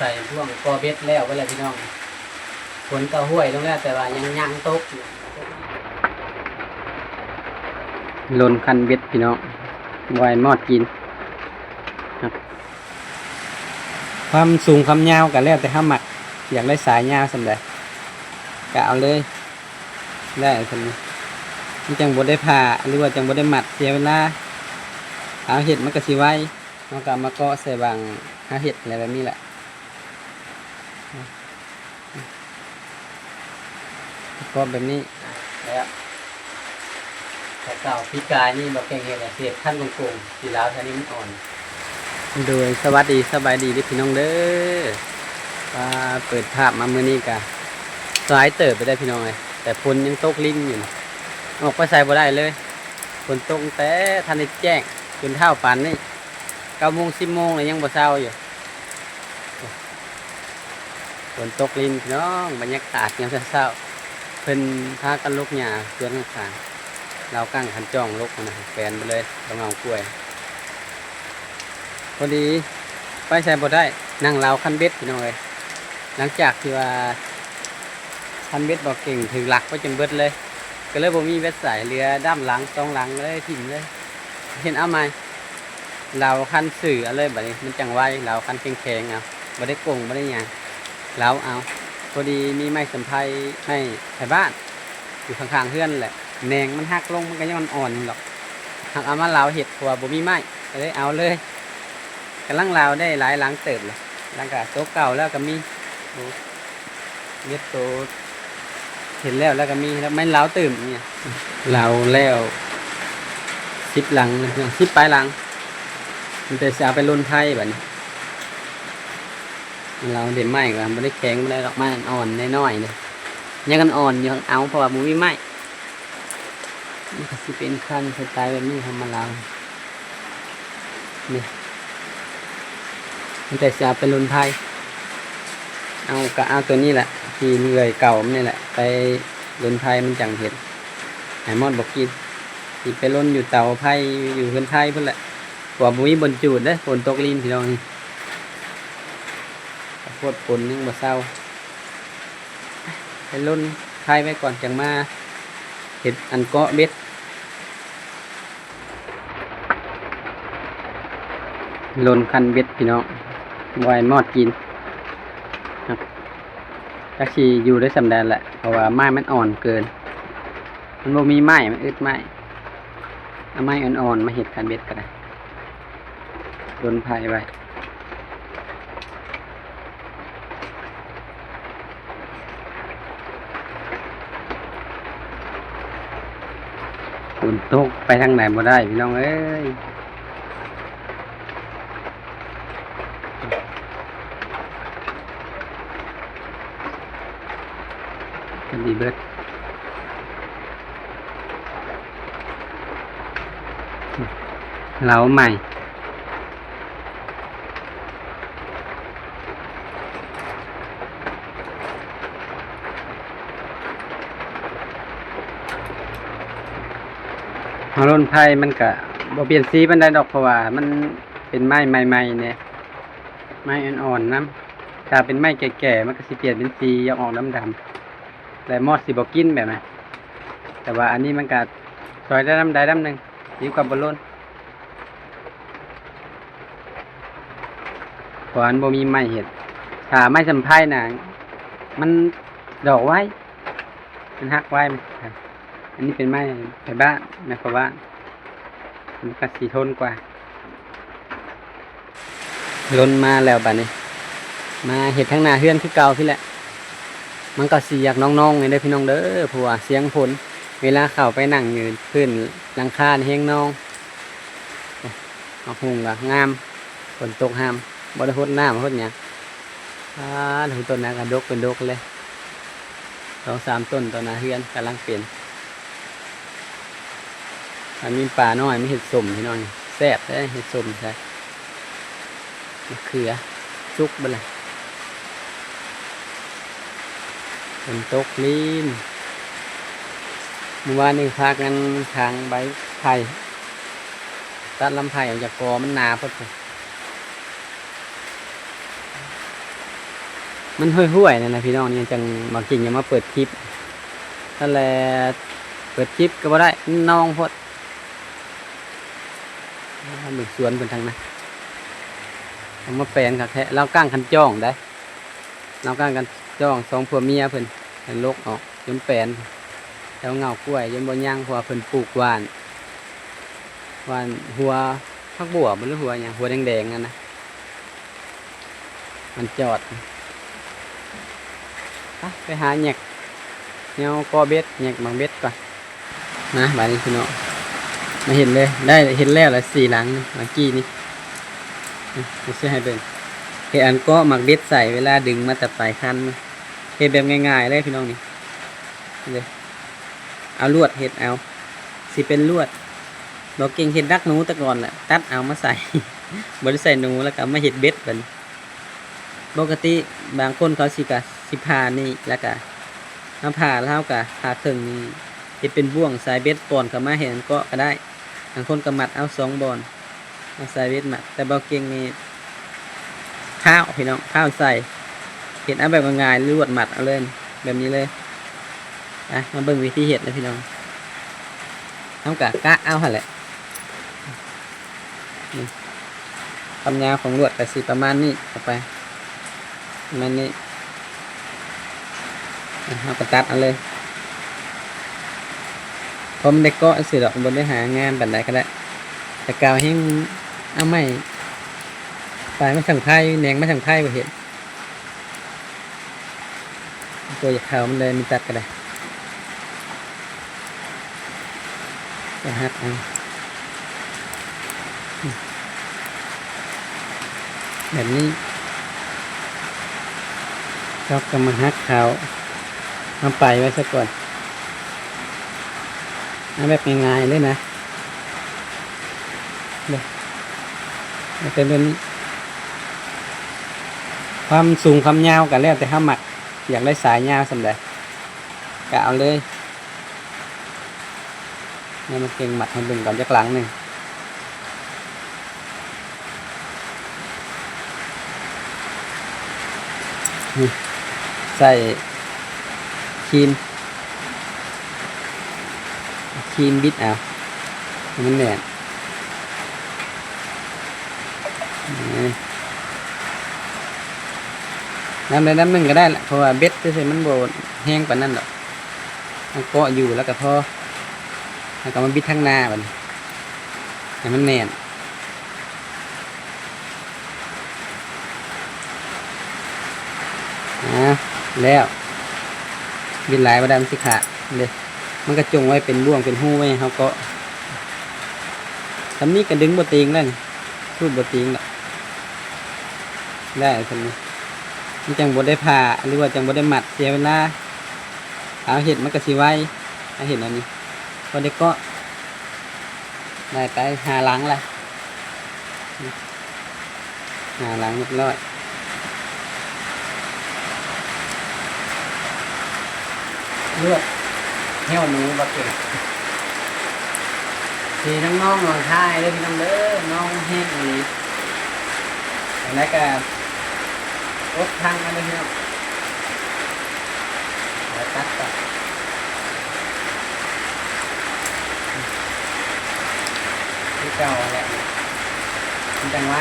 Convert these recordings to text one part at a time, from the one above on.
ໃສ່ບ່ວງກໍເບັດແລ້ວເບິດແລ້ວພີ່ນ້ອງ. ຝົນກໍຫ້ວຍລົງແລ້ວ ແຕ່ວ່າຍັງ ຍັງຕົກຢູ່. ລົນຄັນເບັດພີ່ນ້ອງ ບໍ່ໃຫ້ມອດກິນ. ຄວາມສູງຄວາມຍາວກໍແລ້ວແຕ່ເຮົາມັກ ຢາກໄດ້ສາຍຍາວສ່ຳໃດກໍເອົາເລີຍ ໄດ້ສ່ຳນີ້ ມັນຈັ່ງບໍ່ໄດ້ຜ່າ ຫຼືວ່າຈັ່ງບໍ່ໄດ້ມັດເສຍເວລາ. ເຮົາເຮັດມັນກໍຊິໄວ ເຮົາກໍເອົາມາເກາະໃສ່ຫວ່າງເຮົາເຮັດແຫຼະ ແບບນີ້ແຫຼະ. ປະກອບແບບນີ້ແລ້ວ. ແຕ່ເກົ່າປີກາຍນີ້ບໍ່ເກັ່ງເຮັດ ເຮັດຄັນກົງໆ ສີລາວແຖວນີ້ມັນອ່ອນ. ໂດຍ ສະຫວັດດີສະບາຍດີເດີພີ່ນ້ອງເດີ. ວ່າເປີດພາບມາມື້ນີ້ກະສາຍເຕີບໄປໄດ້ພີ່ນ້ອງເອີຍ ແຕ່ຝົນຍັງຕົກລິນຢູ່. ອອກໄປໃສບໍ່ໄດ້ເລີຍ ຝົນຕົກແຕ່ທັນໄດ້ແຈ້ງ ຈົນເຊົ້າປານນີ້ ເກົ້າໂມງ ສິບໂມງແລ້ວຍັງບໍ່ເຊົາຢູ່. ຝົນຕົກລິນພີ່ນ້ອງ ບັນຍາກາດຍາມເຊົ້າໆ ເພິ່ນພາກັນລົກຫຍ້າສວນຂ້າງໆ ລາວກັ້ງຄັນຈ້ອງລົກຫັ້ນນະ ແຂວນໄປເລີຍ ບໍ່ເຫງົາກ້ວຍ. ພໍດີໄປໃສບໍ່ໄດ້ ນັ່ງລາວຄັນເບັດພີ່ນ້ອງເອີຍ. ຫຼັງຈາກທີ່ວ່າຄັນເບັດບໍ່ເກັ່ງ ຖືກລັກໄປຈົນເບິດເລີຍ ກໍເລີຍບໍ່ມີເບັດໃສ່ ເຫຼືອດ້າມຫຼັງສອງຫຼັງເລີຍ ຖິ້ມເລີຍ ເຫັນເອົາໃໝ່. ລາວຄັນຊື່ເອົາເລີຍ ບາດນີ້ມັນຈັ່ງໄວ ລາວຄັນແຂງໆ ເອົາ ບໍ່ໄດ້ກົງບໍ່ໄດ້ຫຍັງ ລາວເອົາ. ພໍດີມີໄມ້ສຳໄພ ໄມ້ໄພບ້ານ ຢູ່ຂ້າງໆເຮືອນແຫຼະ ແໜງມັນຫັກລົງ ມັນກໍຍັງອ່ອນໆຢູ່ດອກ ຫາກເອົາມາລາວເຮັດ ເພາະວ່າບໍ່ມີໄມ້ ກໍເລີຍເອົາເລີຍ. ກຳລັງລາວໄດ້ຫຼາຍຫຼັງເຕີບແລ້ວ ຫຼັງກະໂຕເກົ່າແລ້ວກໍມີ ໂຕ ເຮັດໂຕ ເຫັນແລ້ວ ແລ້ວກໍມີ ແລ້ວແມ່ນລາວຕື່ມນີ້ ລາວແລ້ວສິບຫຼັງນະ ສິບປາຍຫຼັງ ມີແຕ່ຊິເອົາໄປລົນໄພບາດນີ້. ລາວໄດ້ໄມ້ກໍບໍ່ໄດ້ແຂງປານໃດດອກ ໄມ້ອ່ອນໆ ນ້ອຍໆ ເດ້ ຍັງອ່ອນໆຢູ່ ເອົາ ເພາະວ່າບໍ່ມີໄມ້. ມັນກໍຊິເປັນຄັນສະໄຕແບບນີ້ ເຮົາມາລາວ ນີ້ ມີແຕ່ຊິເອົາໄປລົນໄພ ເອົາ ກໍເອົາໂຕນີ້ແຫຼະ ທີ່ເລື່ອຍເກົ່າມັນນີ້ແຫຼະ ໄປລົນໄພ ມັນຈັ່ງເຮັດໃຫ້ມອດບໍ່ກິນ. ຊິໄປລົນຢູ່ເຕົາໄຟ ຢູ່ເຮືອນໄຟພຸ້ນແຫຼະ ເພາະວ່າບໍ່ມີບ່ອນຈູດເດ້ ຝົນຕົກລິນພີ່ນ້ອງ ນີ້ ຂ້າວໂພດຝົນຍັງບໍ່ເຊົາ. ໄປລົນໄພໄວ້ກ່ອນ ຈັ່ງມາເຮັດອັນເກາະເບັດ. ລົນຄັນເບັດພີ່ນ້ອງ ບໍ່ໃຫ້ມອດກິນ. ຈັກຊິຢູ່ໄດ້ສ່ຳໃດແຫຼະ ເພາະວ່າໄມ້ມັນອ່ອນເກີນ ມັນບໍ່ມີໄມ້ ມັນອຶດໄມ້. ເອົາໄມ້ອ່ອນໆ ມາເຮັດຄັນເບັດກໍໄດ້ ລົນໄພໄວ້. ຝົນຕົກ ໄປທາງໃດບໍ່ໄດ້ພີ່ນ້ອງເອີຍ. ພໍດີເບິດ ເລົາໃໝ່ ເຮົາລົນໄພມັນກະບໍ່ປ່ຽນສີປານໃດດອກ ເພາະວ່າມັນເປັນໄມ້ໃໝ່ໆ ແດ່ ໄມ້ອ່ອນໆ ນຳ. ຖ້າເປັນໄມ້ແກ່ໆ ມັນກໍຊິປ່ຽນເປັນສີ ຢາກອອກດຳໆ ແລະ ມອດຊິບໍ່ກິນແບບນັ້ນ. ແຕ່ວ່າອັນນີ້ມັນກໍຊ່ອຍໄດ້ນຳໃດນຳໜຶ່ງ ດີກວ່າບໍ່ລົນ ເພາະມັນບໍ່ມີໄມ້ເຮັດ. ຖ້າໄມ້ສຳໄພນະ ມັນດອກໄວ ມັນຫັກໄວ. ອັນນີ້ເປັນໄມ້ໄພບ້ານ ໄມ້ເຜົາບ້ານ ມັນກໍຊິທົນກວ່າ. ລົນມາແລ້ວບາດນີ້ ມາເຮັດທາງໜ້າເຮືອນຄືເກົ່າພີ້ແຫຼະ. ມັນກໍຊິຢາກໜອງໆ ແດ່ເດີພີ່ນ້ອງເດີ ເພາະວ່າສຽງຝົນ ເວລາເຂົ້າໄປນັ່ງຢູ່ພື້ນຫຼັງຄານີ້ແຮງໜອງ. ໂອ້ ໝາກຫຸ່ງກໍງາມ ຝົນຕົກຫ້າມ ບໍ່ໄດ້ຫົດນ້ຳຫົດຫຍັງ. ປາດ ໂຫ ຕົ້ນນັ້ນກໍດົກເປັນດົກເລີຍ ສອງສາມຕົ້ນຕໍ່ໜ້າເຮືອນກຳລັງເປັນ. ອັນນີ້ປານ້ອຍ ມັນເຮັດສົ້ມພີ່ນ້ອງ ແຊບເດ້ ເຮັດສົ້ມໃສ່ ມະເຂືອສຸກເບິດລະ. ຝົນຕົກລິນ ມື້ວານນີ້ພາກັນຖາງໃບໄຜ່ ຕັດລຳໄຜ່ອອກຈາກກໍ ມັນໜາໂພດ. ມັນຫ້ວຍໆ ນັ້ນນະພີ່ນ້ອງ ຍັງຈັ່ງ ບາງທີຍັງມາເປີດຄລິບ ນັ້ນແຫຼະ ເປີດຄລິບກໍບໍ່ໄດ້ ມັນນອງໂພດ. ເບິ່ງສວນເພິ່ນທາງນັ້ນ ເອົາມາແປນຄັກແທ້ ລາວກ້າງຄັນຈ້ອງໄດ໋ ລາວກ້າງຄັນຈ້ອງ ສອງຜົວເມຍເພິ່ນ ເພິ່ນລົກອອກຈົນແປນ ແຖວເຫງົ້າກ້ວຍຈົນບໍ່ຍັງ ເພາະວ່າເພິ່ນປູກຫວ່ານ ຫວ່ານຫົວຜັກບົ່ວບໍ່ ຫຼືຫົວຫຍັງ ຫົວແດງໆ ນັ້ນນະ. ມັນຈອດ ໄປ ໄປຫາແຍກແນວເກາະເບັດ ແຍກໝາກເບັດກ່ອນ. ມາບາດນີ້ພີ່ນ້ອງ ມາເຫັນເລີຍ ໄດ້ເຫັນແລ້ວລະ ສີ່ຫຼັງເມື່ອກີ້ນີ້ ອາ ຊິໃຫ້ເບິ່ງ ເຮັດອັນເກາະໝາກເບັດໃສ່ ເວລາດຶງມາແຕ່ປາຍຄັນ ເຮັດແບບງ່າຍໆ ເລີຍພີ່ນ້ອງນີ້ ເລີຍ ເອົາລວດເຮັດເອົາ ຊິເປັນລວດ ບໍ່ເກັ່ງເຮັດດັກໜູແຕ່ກ່ອນແຫຼະ ຕັດເອົາມາໃສ່ ບໍ່ໄດ້ໃສ່ໜູ ແລ້ວກໍເອົາມາເຮັດເບັດບາດນີ້. ປົກກະຕິບາງຄົນເຂົາຊິກະ ຊິຜ່ານີ້ ແລ້ວກະມາຜ່າ ແລ້ວເຮົາກະຜ່າເຄິ່ງນີ້ ເຮັດເປັນບ່ວງສາຍເບັດປ່ອນເຂົ້າມາໃຫ້ອັນເກາະກໍໄດ້ ບາງຄົນກໍມັດເອົາສອງບ່ອນ ເອົາສາຍເບັດມັດ ແຕ່ບໍ່ເກັ່ງນີ້ ພ້າວພີ່ນ້ອງ ພ້າວໃສ່ ເຮັດເອົາແບບງ່າຍໆ ລວດມັດເອົາເລີຍ ແບບນີ້ເລີຍ. ໄປ ມາເບິ່ງວິທີເຮັດນະພີ່ນ້ອງ ເຮົາກະກະເອົາຫັ້ນແຫຼະ ຄວາມຍາວຂອງລວດກໍຊິປະມານນີ້ ເຂົ້າໄປ ປະມານນີ້ ເຮົາກໍຕັດເອົາເລີຍ ພໍມັນໄດ້ເກາະຊື່ດອກ ບໍ່ໄດ້ຫາງາມປານໃດກໍໄດ້ ແຕ່ກາວແຮງເອົາໄມ້ປາຍໄມ້ສັງໄພ ແໜງໄມ້ສັງໄພບໍ່ເຫັນ ບໍ່ຢາກເຂົ້າມັນເລີຍ ມັນຕັດກໍໄດ້ ກໍຫັກເອົາ ແບບນີ້ ເຮົາກໍມາຫັກເຂົ້າ ມາປາຍໄວ້ຊະກ່ອນ ເອົາແບບງ່າຍໆ ເລີຍນະ ເດ້ ເອົາເປັນແບບນີ້ ຄວາມສູງຄວາມຍາວກໍແລ້ວແຕ່ເຮົາມັກ ຢາກໄດ້ສາຍຍາວສ່ຳໃດ ກະເອົາເລີຍ ໃຫ້ມັນເກັ່ງ ມັດໃຫ້ເບິ່ງກ່ອນຈັກຫຼັງໜຶ່ງ ນີ້ ໃສ່ຄີມ ຄີມບິດເອົາ ໃຫ້ມັນແໜ້ນ ນີ້ ນຳໃດນຳໜຶ່ງກໍໄດ້ລະ ເພາະວ່າເບັດຊື່ໆ ມັນບໍ່ແຮງປານນັ້ນດອກ ເກາະຢູ່ແລ້ວກໍພໍ ແລ້ວກໍມາບິດທາງໜ້າບາດນີ້ ໃຫ້ມັນແໜ້ນ ອາ ແລ້ວ ບິດຫຼາຍບໍ່ໄດ້ ມັນຊິຂາດເດ້ ມັນກໍຈົ່ງໄວ້ເປັນບ່ວງເປັນຮູໄວ້ໃຫ້ເຮົາເກາະ ສ່ຳນີ້ກໍດຶງບໍ່ຕີງແລ້ວນີ້ ສູດບໍ່ຕີງແລ້ວ ໄດ້ສ່ຳນີ້ ມັນຈັ່ງບໍ່ໄດ້ຜ່າ ຫຼືວ່າຈັ່ງບໍ່ໄດ້ມັດເສຍເວລາ ຖ້າເຮົາເຮັດມັນກໍຊິໄວ ຖ້າເຮັດແນວນີ້ ພໍໄດ້ເກາະ ໄດ້ໄປຫ້າຫຼັງລະ ຫ້າຫຼັງຮຽບຮ້ອຍ ລວດແຫ້ວໜູບັກເກດ ທີ່ນ້ອງໆ ນ້ອງຊາຍເດີພີ່ນ້ອງເດີ ນ້ອງແຮງອີ່ຫຼີ ຈັ່ງໃດກໍອົດທານກັນເດີພີ່ນ້ອງ ແລ້ວຕັດກໍ ຄືເກົ່າຫັ້ນແຫຼະ ມັນຈັ່ງໄວ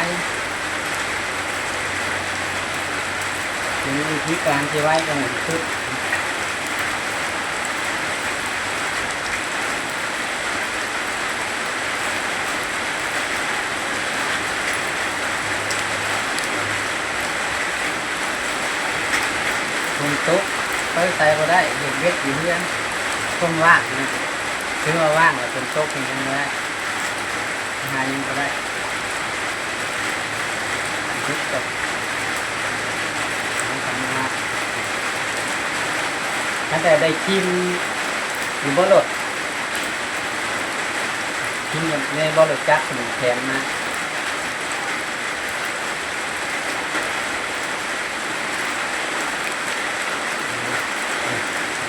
ເປັນວິທີການທີ່ໄວກວ່ານັ້ນທີ່ສຸດ. ຝົນຕົກ ໄປໃສບໍ່ໄດ້ ເຮັດເວັກຢູ່ເຮືອນ ຄົນວ່າງ ຖືວ່າວ່າງແລ້ວ ຝົນຕົກເຮັດຫຍັງບໍ່ໄດ້ ຫາຫຍັງບໍ່ໄດ້ ຄັນແຕ່ໄດ້ຂີ່ຢູ່ບໍ່ລົດ ຂີ່ໃນບໍ່ລົດຈັກ ເພິ່ນແຖມມາ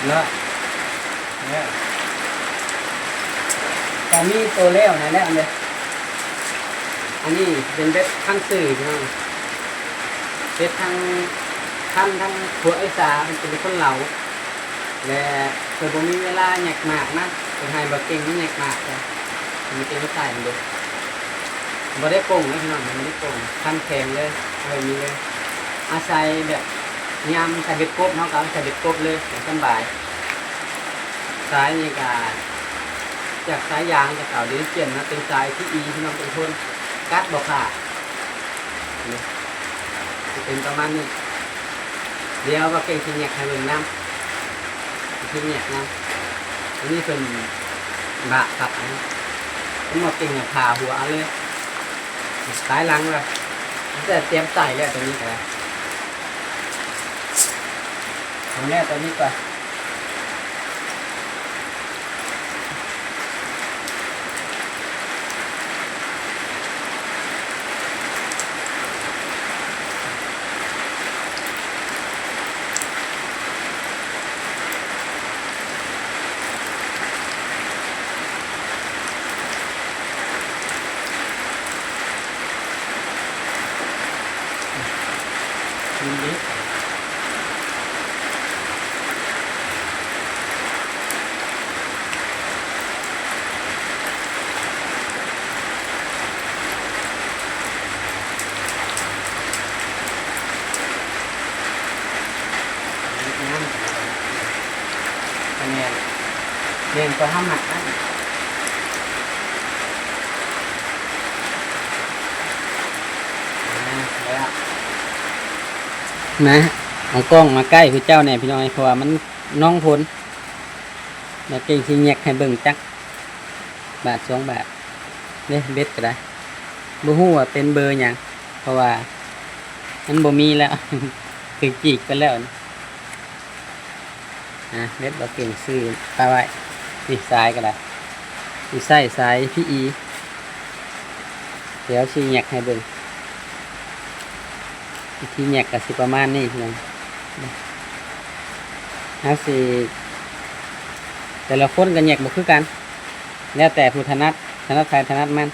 ເນາະ. ແລ້ວ ກະມີໂຕແລ້ວນັ້ນແຫຼະ ອັນນີ້ ອັນນີ້ເປັນເບັດທາງຊື່ພີ່ນ້ອງ ເບັດທາງ ຄັນທັງຜົວເອື້ອຍສາເພິ່ນເປັນຄົນເລົ່າ ແລະ ເພິ່ນບໍ່ມີເວລາແຍກໝາກນະ, ເພິ່ນໃຫ້ບໍ່ເກັ່ງມາແຍກໝາກ ເພິ່ນເປັນສາຍເດ້. ບໍ່ໄດ້ປົງເດ້ພີ່ນ້ອງ, ບໍ່ໄດ້ປົງ, ຄັນແຂງເລີຍ ເອົາແບບນີ້ເລີຍ. ອາໄສແບບຍາມໃສ່ເບັດກົບ ເຮົາກໍເອົາໃສ່ເບັດກົບເລີຍ ສຳບາຍ. ສາຍນີ້ກໍຈາກສາຍຢາງ ແຕ່ເກົ່າ ດຽວນີ້ປ່ຽນມາເປັນສາຍ PE ພີ່ນ້ອງທຸກຄົນ, ກັດບໍ່ຂາດ. ນີ້ ຊິເປັນປະມານນີ້. ດຽວບ່າວເກັ່ງຊິແຍກໃຫ້ເບິ່ງນຳ, ຊິແຍກນຳ. ອັນນີ້ເພິ່ນບາກຄັກນະ, ເພິ່ນບໍ່ເກັ່ງນະ ຜ່າຫົວເອົາເລີຍ. ສາຍຫຼັງລະ ແຕ່ຕຽມໃສ່ແລ້ວ ຕົວນີ້ກໍໄດ້. ເອົາແລ້ວຕົວນີ້ກ່ອນ. ແມ່ນ ແມ່ນກວ່າເຮົາມັກນະ. ມາ ເອົາກ້ອງມາໃກ້ຜູ້ເຈົ້າແດ່ພີ່ນ້ອງເອີຍ ເພາະວ່າມັນ ນ້ອງຝົນ ແລ້ວເກັ່ງຊິແຍກໃຫ້ເບິ່ງຈັກບາດສອງບາດເດ້. ເບັດກໍໄດ້ ບໍ່ຮູ້ວ່າເປັນເບີຫຍັງ ເພາະວ່າມັນບໍ່ມີແລ້ວ ຖືກຈີກໄປແລ້ວ. ອ່າ ເບັດບໍ່ເກັ່ງຊື້ປະໄວ້. ນີ້ສາຍກໍໄດ້ ຊິໃຊ້ສາຍ PE. ດຽວຊິແຍກໃຫ້ເບິ່ງ. ວິທີແຍກກໍຊິປະມານນີ້ພີ່ນ້ອງ. ເຮົາຊິ ແຕ່ລະຄົນກໍແຍກບໍ່ຄືກັນ ແລ້ວແຕ່ຜູ້ຖະໜັດ ຖະໜັດໃຜຖະໜັດມັນ.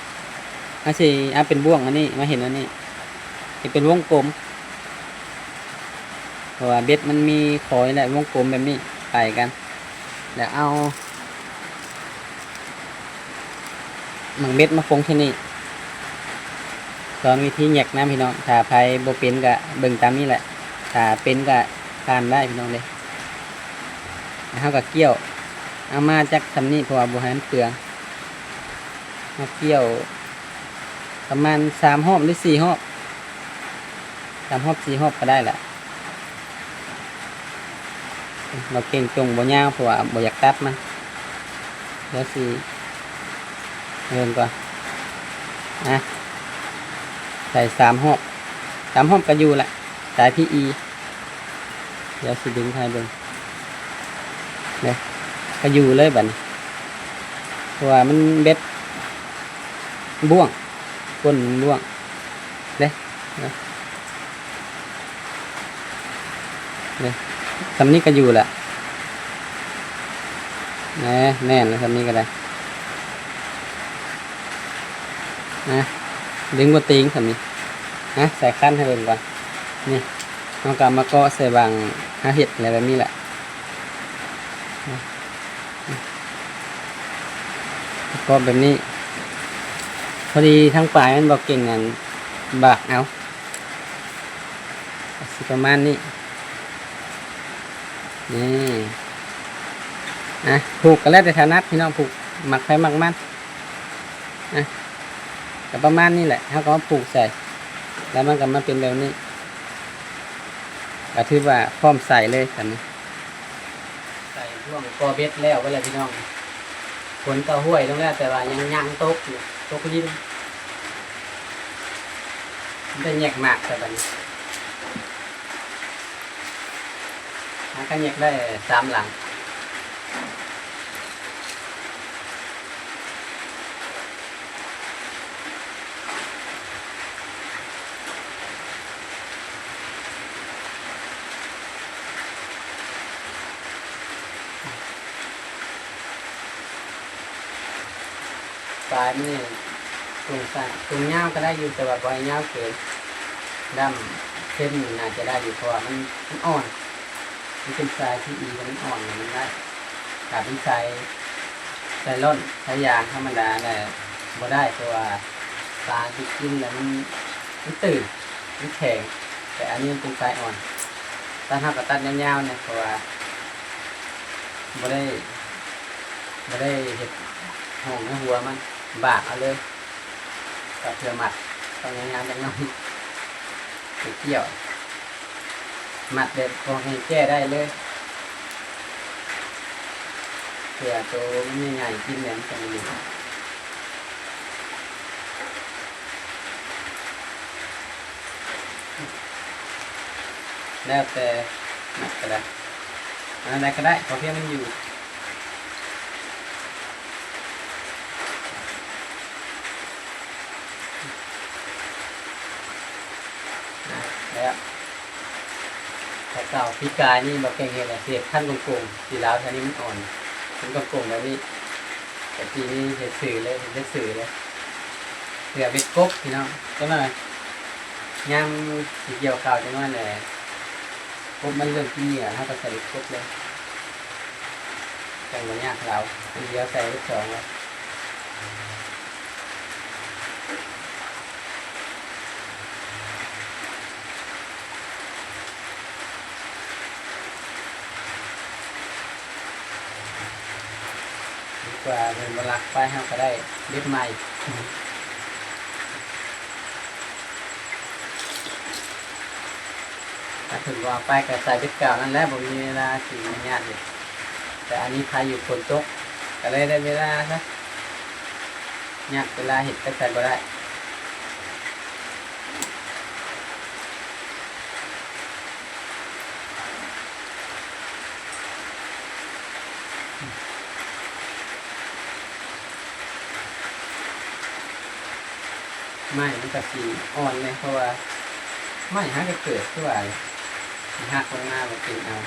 ເຮົາຊິເອົາເປັນບ່ວງອັນນີ້ ມາເຫັນອັນນີ້ ເຮັດເປັນວົງກົມ ເພາະວ່າເບັດມັນມີຂອຍ ແລະ ວົງກົມແບບນີ້ປາຍກັນ ແລ້ວເອົາ ໝາກເບັດມາຟົງທີ່ນີ້. ສອນວິທີແຍກນຳພີ່ນ້ອງ, ຖ້າໃຜບໍ່ເປັນກະເບິ່ງຕາມນີ້ແຫຼະ, ຖ້າເປັນກະຜ່ານໄດ້ພີ່ນ້ອງເດ້. ແລ້ວເຮົາກະກ້ຽວ ເອົາມາຈັກສ່ຳນີ້ ເພາະວ່າບໍ່ໃຫ້ມັນເປືອງ. ມາກ້ຽວປະມານສາມຮອບ ຫຼື ສີ່ຮອບ, ສາມຮອບ ສີ່ຮອບກະໄດ້ລະ. ບໍ່ເກັ່ງຈົ່ງບໍ່ຍາວ ເພາະວ່າບໍ່ຢາກຕັດມັນ. ດຽວຊິເບິ່ງກ່ອນ. ອ່ະ ໃສ່ສາມຮອບ, ສາມຮອບກະຢູ່ລະ ສາຍ PE. ດຽວຊິດຶງໃຫ້ເບິ່ງເດ້, ກະຢູ່ເລີຍບາດນີ້ ເພາະວ່າມັນເບັດບ້ວງ, ກົ້ນມັນບ້ວງເດ້. ນີ້ ສ່ຳນີ້ກະຢູ່ລະ. ແນ່ ແນ່ນ ສ່ຳນີ້ກະໄດ້. ນະ ດຶງບໍ່ຕີງສ່ຳນີ້. ນະ ໃສ່ຄັນໃຫ້ເບິ່ງກ່ອນ. ນີ້ ເຮົາກະເອົາມາເກາະໃສ່ຫວ່າງເຮົາເຮັດແລ້ວແບບນີ້ລະ. ເກາະແບບນີ້ ພໍດີທາງປາຍມັນບໍ່ເກັ່ງ ອັນ ບາກເອົາ. ກະຊິປະມານນີ້. ນີ້ ອ່ະ ຜູກກະແລ້ວແຕ່ຖະໜັດພີ່ນ້ອງ, ຜູກໝາກໃຜໝາກມັນ. ອ່ະ ກະປະມານນີ້ແຫຼະ, ເຮົາກະມາຜູກໃສ່ ແລ້ວມັນກະມາເປັນແບບນີ້. ກະຖືວ່າພ້ອມໃສ່ເລີຍ ຄັນນີ້. ໃສ່ບ່ວງກໍເບັດແລ້ວໄປແລ້ວພີ່ນ້ອງ. ຝົນກະຫ້ວຍລົງແລ້ວ ແຕ່ວ່າຍັງ ຍັງຕົກຢູ່, ຕົກລິນ. ໄດ້ແຍກໝາກແລ້ວບາດນີ້. ຫາກະແຍກໄດ້ສາມຫຼັງ. ປາຍມັນນີ້ ຕົງສັ້ນຕົງຍາວກະໄດ້ຢູ່ ແຕ່ວ່າບໍ່ໃຫ້ຍາວເກີນ. ດຳ ເສັ້ນນີ້ໜ້າຈະໄດ້ຢູ່ ເພາະວ່າມັນ ມັນອ່ອນ ມັນເປັນສາຍ PE ແລ້ວມັນອ່ອນ ແລ້ວມັນໄດ້. ຖ້າເປັນສາຍໄລລອນ ສາຍຢາງທຳມະດາແລ້ວບໍ່ໄດ້ ເພາະວ່າສານທີ່ກິນແລ້ວມັນ ມັນຕື້ນ ມັນແຂງ. ແຕ່ອັນນີ້ມັນເປັນສາຍອ່ອນ ຕັດ ເຮົາກໍຕັດຍາວໆ ແດ່ ເພາະວ່າບໍ່ໄດ້ ບໍ່ໄດ້ເຮັດຮ່ອງໃນຫົວມັນ ບາກເອົາເລີຍ. ກໍເພື່ອມັດ ຕ້ອງຍາວໆ ຈັກໜ້ອຍ ໄປກ່ຽວ ມັດແບບບໍ່ໃຫ້ແກ້ໄດ້ເລີຍ ເພື່ອໂຕມັນໃຫຍ່ໆ ກິນແລ້ວມັນຈະບໍ່ຫຼຸດ. ແລ້ວແຕ່ມັດກໍໄດ້ ອັນໃດກໍໄດ້ ຂໍພຽງມັນຢູ່. ແລ້ວ ແຕ່ເກົ່າປີກາຍນີ້ບໍ່ເກັ່ງເຮັດ ເຮັດຄັນໂກງໆ ທີ່ລາວແຖວນີ້ມັນອ່ອນ ຄັນໂກງໆ ແບບນີ້. ແຕ່ປີນີ້ເຮັດຊື່ເລີຍ ເຮັດຊື່ເລີຍ ເພື່ອເບັດກົບພີ່ນ້ອງ. ຈັກໜ້ອຍຍາມຊິກ່ຽວເຂົ້າ ຈັກໜ້ອຍແຫຼະ ກົບມັນເລີ່ມກິນເຫຍື່ອ ເຮົາກໍໃສ່ເບັດກົບເລີຍ ຈັ່ງບໍ່ຍາກລາວ ອັນດຽວໃສ່ເບັດສອງເລີຍ. ດີກວ່າເພິ່ນບໍ່ລັກໄປ ເຮົາກໍໄດ້ເບັດໃໝ່. ຖ້າເພິ່ນບໍ່ເອົາໄປກໍໃສ່ເບັດເກົ່ານັ້ນແຫຼະ ບໍ່ມີເວລາຊິມາຍາດເຮັດ. ແຕ່ອັນນີ້ພາຍຸຝົນຕົກ ກໍເລີຍໄດ້ເວລາຊະ ຍາດເວລາເຮັດ ໄປໃສບໍ່ໄດ້. ໄມ້ມັນກໍຊິອ່ອນແດ່ ເພາະວ່າໄມ້ຫາກໍເກີດຄືວ່າແຫຼະ ຊິຫັກລົງມາແລ້ວກິນເອົາ.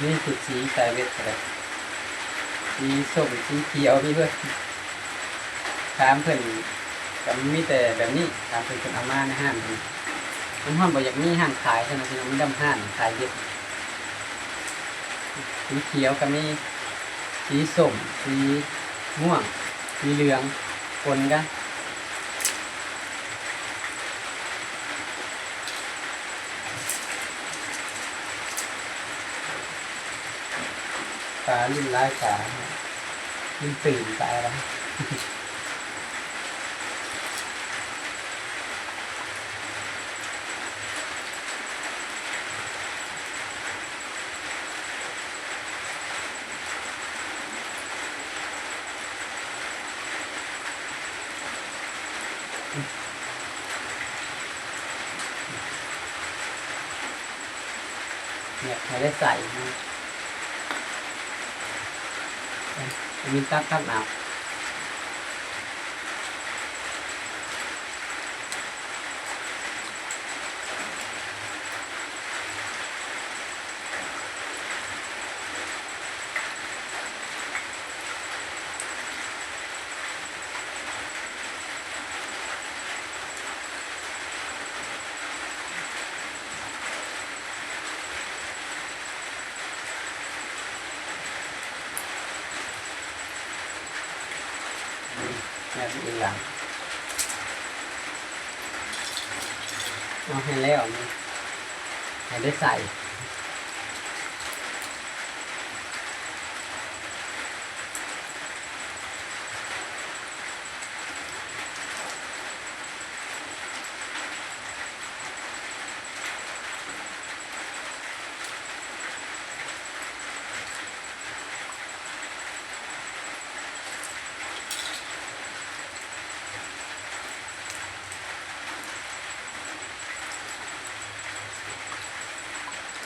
ມີທຸກສີໃສ່ເບັດກໍໄດ້ ສີສົ້ມ ສີຂຽວ ມີເບິດ. ຖາມເພິ່ນກໍມີແຕ່ແບບນີ້ ຖາມເພິ່ນ ເພິ່ນເອົາມາໃນຮ້ານເພິ່ນ. ມັນຮອດບໍ່ຢາກມີຮ້ານຂາຍຊັ້ນນະພີ່ນ້ອງ ມີແຕ່ຮ້ານຂາຍເບັດ. ສີຂຽວກໍມີ ສີສົ້ມ ສີມ່ວງ ສີເຫຼືອງ ປົນກັນ. ປາຫຼິ້ນຫຼາຍ ປາຫຼິ້ນຕື່ນຕາຍແລ້ວ. ຢາກໃຫ້ໄດ້ໃສ່ນະ ມີຕັດ ຕັດເອົາ. ແບບນີ້ລະ ເອົາໃຫ້ແລ້ວ ໃຫ້ໄດ້ໃສ່. ອືມ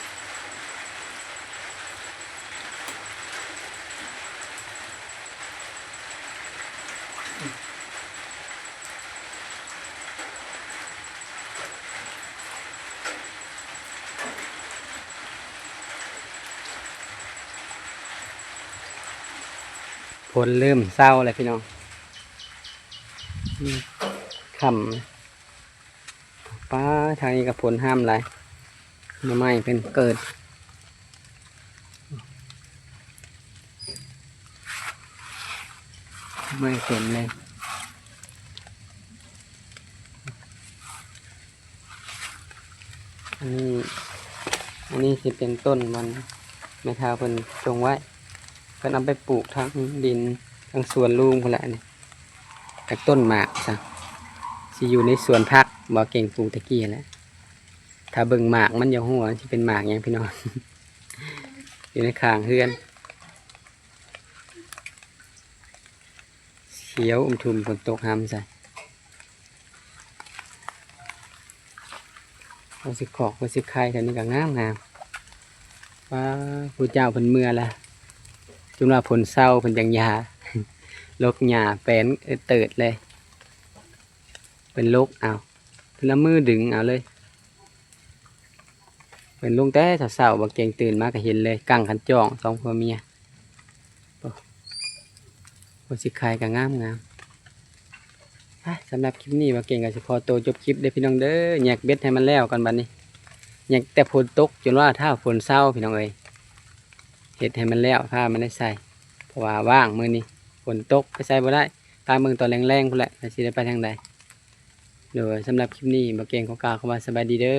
ຝົນເລີ່ມເຊົາແລ້ວພີ່ນ້ອງ ອືມ ຄ່ຳ ປ້າ ທາງນີ້ກໍຝົນຫ້າມຫຼາຍ ໜໍ່ໄມ້ເພິ່ນເກີດ ໜໍ່ໄມ້ເຕັມເລີຍ. ອັນນີ້ ອັນນີ້ຊິເປັນຕົ້ນມັນ ແມ່ທ້າວເພິ່ນຈົ່ງໄວ້ ເພິ່ນເອົາໄປປູກທາງດິນ ທາງສວນລຸງພຸ້ນແຫຼະນີ້ ຈັກຕົ້ນໝາກຊະ ຊິຢູ່ໃນສວນຜັກ ບໍ່ເກັ່ງປູກແຕ່ກີ້ຫັ້ນແຫຼະ. ຖ້າເບິ່ງໝາກມັນ ຢ່າຮູ້ວ່າມັນຊິເປັນໝາກຫຍັງພີ່ນ້ອງ ຢູ່ໃນຂ້າງເຮືອນ. ຂຽວອຸ້ມທຸ່ມ ຝົນຕົກຫ້າມໃສ່ ເຮົາຊິຂອກ ເຮົາຊິໄຄ ແຖວນີ້ກໍງາມໆ ປ້າ ຜູ້ເຈົ້າເພິ່ນເມືອແລ້ວ ຈົນວ່າຝົນເຊົາເພິ່ນຈັ່ງຢ່າ ລົກຫຍ້າແປນເອີດເຕີດເລີຍ ເພິ່ນລົກເອົາ ເພິ່ນເອົາມືດຶງເອົາເລີຍ. ເພິ່ນລົງແຕ່ເຊົ້າໆ ບໍ່ເກັ່ງຕື່ນມາກໍເຫັນເລີຍ ກັງຄັນຈ້ອງ ສອງຜົວເມຍ ໂອ້ ຜູ້ຊິຂາຍກໍງາມໆ. ໄປ ສຳລັບຄລິບນີ້ ບໍ່ເກັ່ງກໍຊິຂໍໂຕຈົບຄລິບເດີພີ່ນ້ອງເດີ ແຍກເບັດໃຫ້ມັນແລ້ວກ່ອນບັດນີ້ ແຍກແຕ່ຝົນຕົກ ຈົນວ່າຖ້າຝົນເຊົາພີ່ນ້ອງເອີຍ ເຮັດໃຫ້ມັນແລ້ວ ພາມັນໄດ້ໃສ່ ເພາະວ່າວ່າງມື້ນີ້ ຝົນຕົກ ໄປໃສບໍ່ໄດ້ ຕາມເບິ່ງຕອນແລງໆ ພຸ້ນແຫຼະ ວ່າຊິໄດ້ໄປທາງໃດ. ໂດຍ ສຳລັບຄລິບນີ້ ບໍ່ເກັ່ງຂໍກ່າວຄຳວ່າສະບາຍດີເດີ.